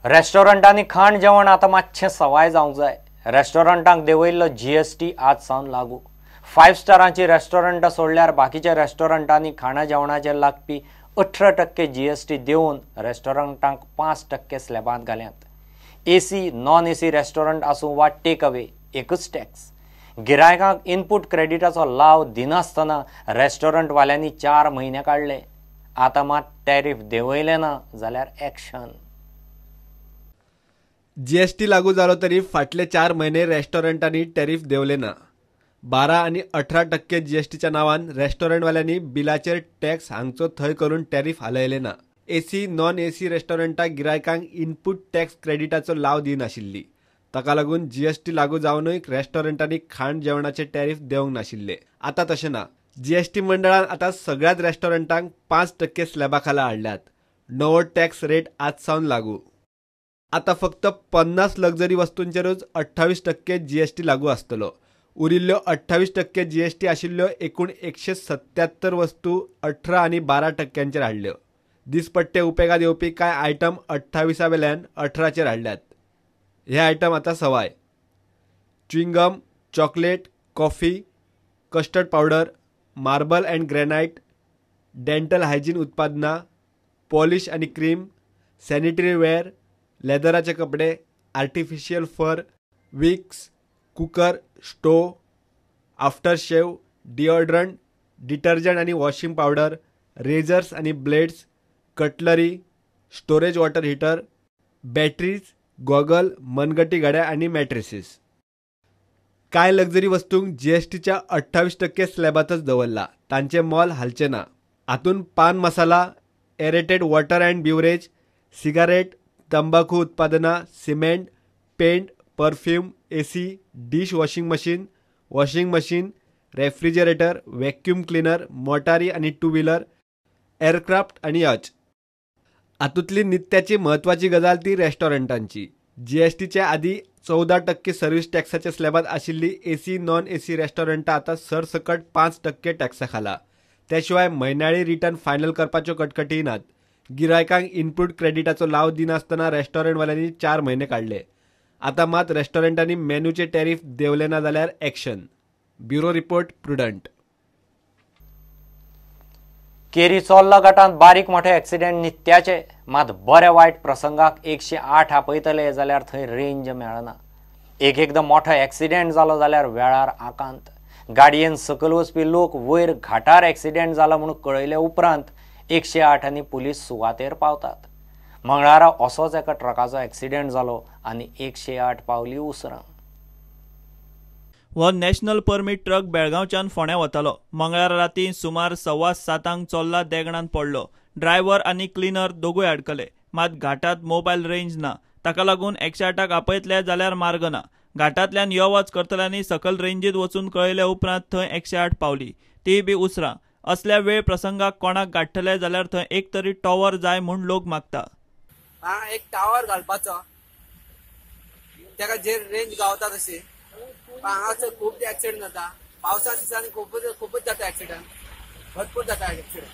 रेस्टॉरंटांनी खाण जेवण आतां मातशें सवाय जावंक जाय. रेस्टॉरंटांक देंवयल्लो जीएसटी आज सावन लागू. 5 स्टारांची रेस्टॉरंटां सोडल्यार बाकीच्या रेस्टॉरंटांनी खाणा जेवणाचेर लागपी 18% जीएसटी देंवोवन रेस्टॉरंटांक 5% स्लॅबांत घाल्यात. एसी नॉन एसी रेस्टॉरंट आसूं वा टेक अवे एकच टॅक्स. गिरायकांक इनपूट क्रेडिटाचो लाव दिनासतना रेस्टॉरंटवाल्यांनी 4 म्हयने काडले. आतां मात टॅरीफ देंवयलें ना जाल्यार एक्शन. जीएसटी लागू जालो तरी फाटले 4 म्हयने रेस्टॉरंटांनी टॅरीफ देंवले ना. 12 आनी 18% जीएसटीच्या नांवान रेस्टॉरंटवाल्यांनी बिलाचेर टॅक्स हांगचो थंय करून टॅरीफ हालयले ना. एसी नॉन एसी रेस्टॉरंटां गिरायकांक इनपूट टॅक्स क्रेडिटाचो लाव दिनाशिल्ली. ताका लागून जीएसटी लागू जावनूय रेस्टॉरंटांनी खाण जेवणाचे टॅरीफ देंवंक नाशिल्ले. आतां तशें ना. जीएसटी मंडळान आतां सगळ्याच रेस्टॉरंटांक 5% स्लॅबा खाला हाडल्यात. नवो टॅक्स रेट आज सावन लागू. आतां फक्त 50 लक्झरी वस्तूंचेरूच 28% जीएसटी लागू आसतलो. उरिल्ल्यो 28% जीएसटी आशिल्ल्यो एकूण 177 वस्तू 18 आनी 12% हाडल्यो. दिसपट्टे उपेगात येवपी कांय आयटम 28 वेल्यान 18चेर हाडल्यात. हे आयटम आतां सवाय. Chewing gum, chocolate, coffee, custard powder, marble and granite, dental hygiene उत्पादनां, पॉलिश आनी क्रीम, सॅनिटरी वेअर, लेदराचे कपडे, artificial fur, wigs, cooker, stove, after shave, deodorant, detergent आनी वॉशिंग पावडर, रेजर्स आनी blades, cutlery, storage water heater, batteries, goggle, मनगटी घड्याळ आनी मॅट्रेसीस. कांय luxury वस्तूंक जीएसटीच्या 28% स्लॅबांतच दवरला. तांचें मोल हालचें ना. हातूंत pan masala, aerated water and beverage, cigarette, तंबाखू उत्पादनां, cement, paint, perfume, AC, dish washing machine, refrigerator, vacuum cleaner, मोटारी आनी टू व्हिलर, एअरक्राफ्ट आनी यॉच. हातूंतली नित्याची म्हत्वाची गजाल ती रेस्टॉरंटांची. जीएसटीच्या आदी 14% सर्व्हिस टॅक्साच्या स्लॅबांत आशिल्ली एसी नॉन एसी रेस्टॉरंटां आतां सरसकट 5% टॅक्सा खाला. त्या शिवाय म्हयन्याळी रिटर्न फायनल करपाच्यो कटकटी नात. गिरायकांक इनपूट क्रेडिटाचो लाव दिनासतना रेस्टॉरंटवाल्यांनी 4 म्हयने काडले. आतां मात रेस्टॉरंटांनी मेन्यूचे टॅरीफ देंवले ना जाल्यार action. Bureau report, Prudent. Keri Chorla गटांत बारीक मोठे एक्सिडेंट नित्याचे. मात बरे वायट प्रसंगाक 108 आपयतले जाल्यार थंय रेंज मेळना. एक एकदां मोठो एक्सिडेंट जालो जाल्यार वेळार आकांत. गाडयेन सकयल वचपी लोक वयर घाटार एक्सिडेंट जाला म्हणून कळयले उपरांत 108 आनी पुलीस सुवातेर पावतात. मंगळारा असोच एका ट्रकाचो एक्सिडेंट जालो आनी 108 पावली उसरां. हो नॅशनल परमीट ट्रक बेळगांवच्यान फोंड्या वतालो. मंगळारा राती सुमार 7:15 चोर्ला देगणांत पडलो. ड्रायव्हर आनी क्लिनर दोगूय अडकले. मात घाटात मोबायल रेंज ना. ताका लागून 108 आपयतले जाल्यार मार्ग ना. घाटांतल्यान यो वच करतल्यांनी सकयल रेंजीत वचून कळयले उपरांत थंय 108 पावली, ती बी उसरां. असल्या वेळ प्रसंगाक कोणाक गाडटले जाल्यार थंय एक तरी टॉवर जाय म्हूण लोक मागता. एक टावर घालपाचो ताका जे रेंज गावता तशी. हांगासर खूब एक्सिडेंट जाता. पावसा दिसांनी खूबच जाता एक्सिडेंट, भरपूर जाता एक्सिडेंट.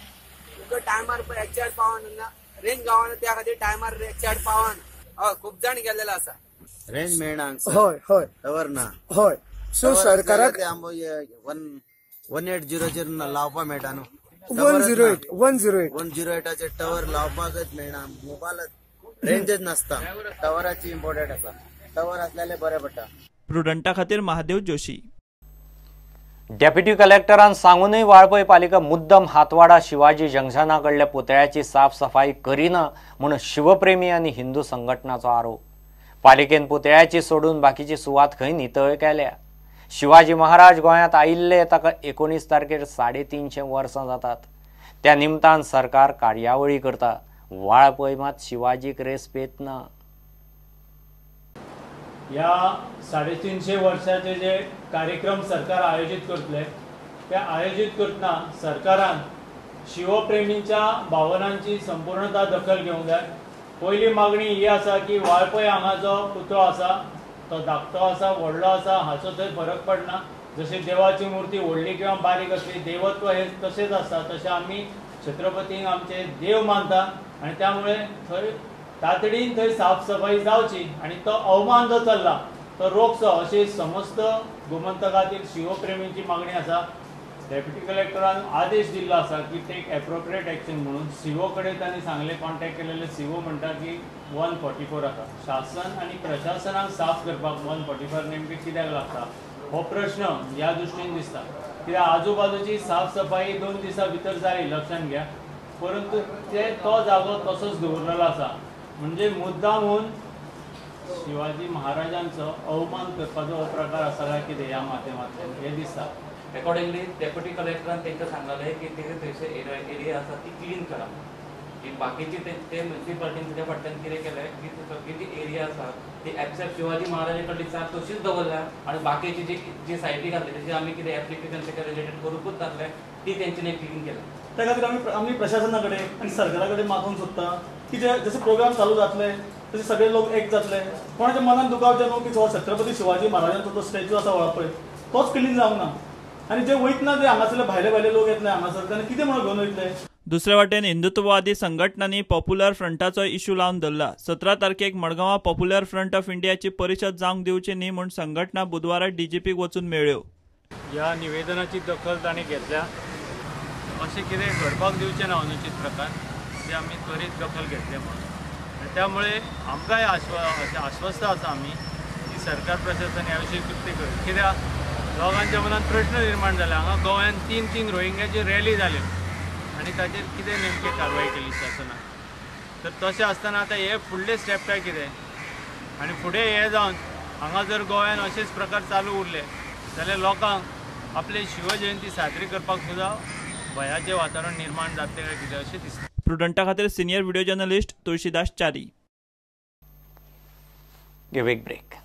तुमकां टायमार 108 पावना, रेंज गावना, त्या खातीर टायमार 108 पावना. हय, खूब जाण गेल्लेले आसा. रेंज मेळना. हय हय, टॉवर ना. हय, सो सरकाराक 1800 लावपाक मेळटा न्हू. 108 108 108 टॉवर लावपाकच मेळना. मोबायल रेंजच नासता. टॉवराची इम्पॉर्टंट आसा. टॉवर आसल्यार बरें पडटा. प्रुडंटा खातीर महादेव जोशी. डेप्युटी कलेक्टरान सांगूनय वाळपय पालिका मुद्दम हातवाडा शिवाजी जंक्शना कडल्या पुतळ्याची साफसफाई करिना म्हूण शिवप्रेमी आनी हिंदू संघटनाचो आरोप. पालिकेन पुतळ्याची सोडून बाकीची सुवात खंय नितळ केल्या. शिवाजी महाराज गोंयांत आयिल्ले ताका 19 तारखेर 350 वर्सां जातात. त्या निमतान सरकार कार्यावळी करता. वाळपय मात शिवाजीक रेस्पेत ना. ह्या 350 वर्षाचे जे कार्यक्रम सरकार आयोजित करतले ते आयोजित करतना सरकारान शिवप्रेमींच्या भावनांची संपूर्णता दखल घेवंक जाय. पयली मागणी ही आसा की वाळपय हांगा जो पुतळो आसा तो धाकटो आसा व्हडलो आसा हाचो थंय फरक पडना. जशी देवाची मूर्ती व्हडली किंवा बारीक आसली देवत्व हे तशेंच आसता, तशें आमी छत्रपतींक आमचे देव मानता आनी त्यामुळे थंय तातडीन थंय साफसफाई जावची आनी तो अवमान जो चल्ला तो रोखचो अशी समस्त गोमंतकातील शिवप्रेमींची मागणी आसा. डेप्युटी कलेक्टरान आदेश दिल्लो आसा की टेक एप्रोप्रिएट एक्शन म्हणून. सीओ कडेन तांणी सांगलें, कॉन्टॅक्ट केलेले सीओ म्हणटा की 144 आसा. शासन आनी प्रशासनाक साफ करपाक 144 नेमकें कित्याक लागता हो प्रश्न ह्या दृश्टीन दिसता. कित्याक आजूबाजूची साफसफाई 2 दिसां भितर जाली लक्षांत घ्या, परंतु ते तो जागो तसोच दवरलेलो आसा. म्हणजे मुद्दामून शिवाजी महाराजांचो अवमान करपाचो हो प्रकार आसा काय कितें ह्या माध्यमांतल्यान हें दिसता. अकॉर्डिंगली डेप्युटी कलेक्टरान तांकां सांगलें की ते थंयसर एरिया आसा ती क्लीन करा. की बाकीची ते म्युनिसिपालिटीन तेच्या फाटल्यान कितें केलें की सगळी जी एरिया आसा ती एक्सेप्ट शिवाजी महाराजा कडली चार तशीच दवरल्या आनी बाकीची जी जी सायटी घातली तेजी आमी कितें एप्लिकेशन तेका रिलेटेड करूंकूच नासलें ती तेंच्यांनी क्लीन केल्या. त्या खातीर आमी आमी प्रशासना कडेन आनी सरकारा कडेन मागूंक सोदता की जे जशे प्रोग्राम चालू जातले तशे सगळे लोक एक जातले. कोणाच्या मनान दुखावचें न्हू की जो छत्रपती शिवाजी महाराजांचो जो स्टॅच्यू आसा व्हडा पळय तोच क्लीन जावंक ना आनी जे वयतना जे हांगासरले भायले भायले लोक येतले हांगासर तांणी कितें म्हणून घेवन वयतले. दुसरे वाटेन हिंदुत्ववादी संघटनांनी पॉप्युलर फ्रंटाचो इश्यू लावन धरला. 17 तारखेक मडगांवां पॉप्युलर फ्रंट ऑफ इंडियाची परिशद जावंक दिवची न्ही म्हूण संघटना बुधवारा डीजीपीक वचून मेळ्ळ्यो. ह्या निवेदनाची दखल तांणी घेतल्या. अशें कितें घडपाक दिवचें ना अनुचीत प्रकार ते आमी त्वरीत दखल घेतले म्हणून आनी त्यामुळे आमकांय आश्वस्त आसा आमी की सरकार प्रशासन ह्या विशीं कृती करेल. कित्याक लोकांच्या मनात प्रश्न निर्माण जाले. हांगा गोव्यान 3 रोहिंग्याच्यो रॅली जाल्यो आनी ताचेर कितें नेमकी कारवाय केली शासनान. तर तशें आसतना आतां हे फुडले स्टेप काय कितें आनी फुडें हें जावन हांगा जर गोव्यान अशेच प्रकार चालू उरले जाल्यार लोकांक आपली शिवजयंती साजरी करपाक सुद्दां भयाचें वातावरण निर्माण जातलें काय कितें अशें दिसता. प्रुडंटा खातीर senior video journalist Tulsidas Chari. Give a break.